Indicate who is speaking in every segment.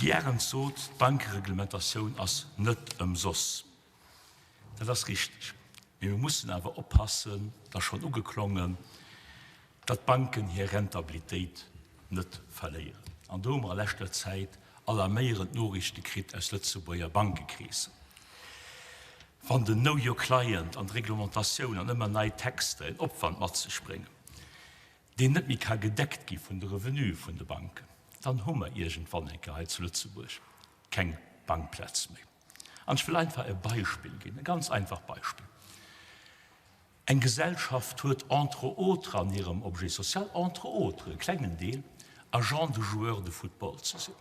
Speaker 1: Guy Arendt sot, d'Bankereglementatioun ass net ëmsoss. Dat ass richteg. Mee mir mussen awer oppassen, et ass schonn ugeklongen, datt d'Banken hir Rentabilitéit net verléieren. An do hu mer a leschter Zäit alarméierend Noriichte kritt aus Lëtzebuerger Bankekreesser. Wann den Know your client an d'Reglementatioun an ëmmer nei Texter en Opwand mat sech bréngen, deen net méi ka gedeckt gi vun de Revenue vun de Banken, dann hu mer iergendwann eng Kéier hei zu Lëtzebuerg keng Bankplaz méi. An ech wëll einfach e Beispill ginn, e ganz einfacht Beispill. Eng Gesellschaft huet entre autres an hirem Objet social, entre autres, e klengen Deel, Agent de joueurs de football ze sinn.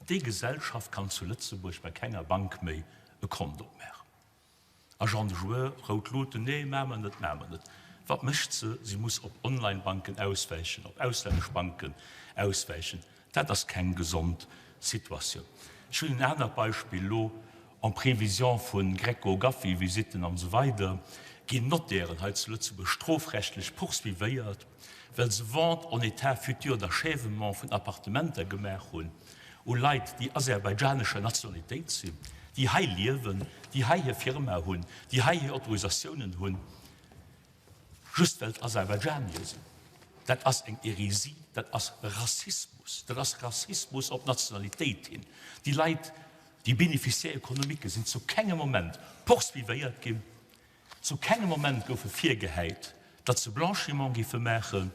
Speaker 1: Déi Gesellschaft kann zu Lëtzebuerg bei kenger Bank méi e Kont opmaachen. Agent de joueur, rout Luuten, nee, maache mer net, maache mer net. Wat mécht se? Si muss op Online-Banken auswäichen, op auslännesch Banken auswäichen. Dat ass keng gesond Situatioun. Ech hunn en anert Beispill elo, En prévision vu Greco-Gaffi-Visitten an esou weider ginn Notairen hei zu Lëtzebuerg strofrechtlech poursuivéiert, well se Vente en état futur d'achèvement vun Appartementer gemaach hunn u Leit, déi aserbaidjanescher Nationalitéit sinn, déi hei liewen, déi hei hir Firma hunn, déi hei hir Autorisatiounen hunn, just well et Aserbaidschanier sinn. Dat ass eng Hérésie, dat ass Rassismus, dat ass Rassismus op Nationalitéit hin. Déi Leit, déi Bénéficiaires économiques sinn zu kengem Moment poursuivéiert ginn. Zu kengem Moment goufe virgehäit, datt se Blanchiment géife maachen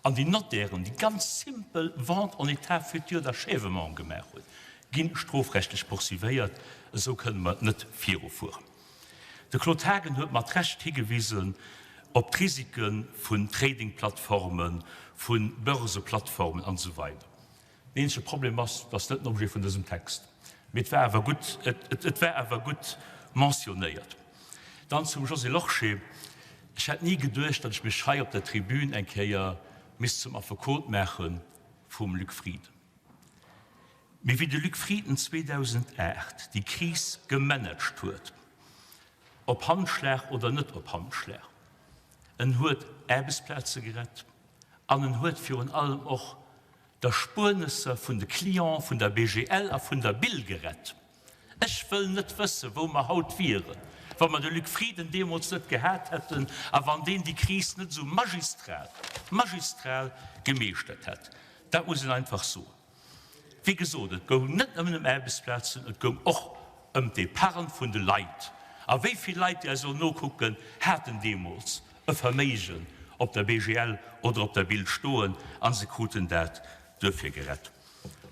Speaker 1: an déi Notairen, déi ganz simpel Vente en état futur d'achèvement gemaach hunn, gi strofrechtlech poursuivéiert. Esou kënne mer net virufueren. De Claude Haagen huet mat Recht higewisen op d'Risike vun Tradingplattformen, vu Börseplattformen an esou weider. Den eenzege Problem ass, et ass net den Objet vun dësem Text, mee et war awer gutt, et war awer gutt mentionnéiert. Dann zum Josée Lorsché, Ech hätt ni geduecht, datt ech mech hei op der Tribün eng Kéier misst zum Affekot maache vum Luc Frieden. Mee wéi de Luc Frieden 2008 déi Kris gemanagt huet, op Handschlag oder net op Handschlag, en huet Aarbechtsplaze gerett an en huet virun allem och d'Erspuernesser vun de Cliente vun der BGL a vun der Bill gerett. Ech wëll net wëssen, wou mer haut wieren, wa mer de Luc Frieden deemools net gehat hätten a wann deen déi Kris net esou magistral, magistral gemeeschtert hätt. Dat muss een einfach soen. Wéi gesot, et goung net nëmmen ëm Aarbechtsplazen, et goung och ëm d'Epargne vun de Leit. A wéi vill Leit, déi eis elo nokucken, haten deemools e Verméigen op der BGL oder op der Bild stoen a se kruten dat duerfir gerett.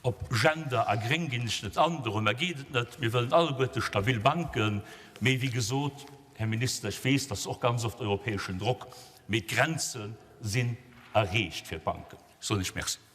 Speaker 1: Op Gender a Gréng ginn ech net an, dorëmmer geet et net. Mir wëllen alleguerte stabil Banken, mee wéi gesot, Här Minister, ech weess, dat ass och ganz oft europäeschen Drock, mee d'Grenze sinn erreecht fir d'Banken. Soen ech Merci.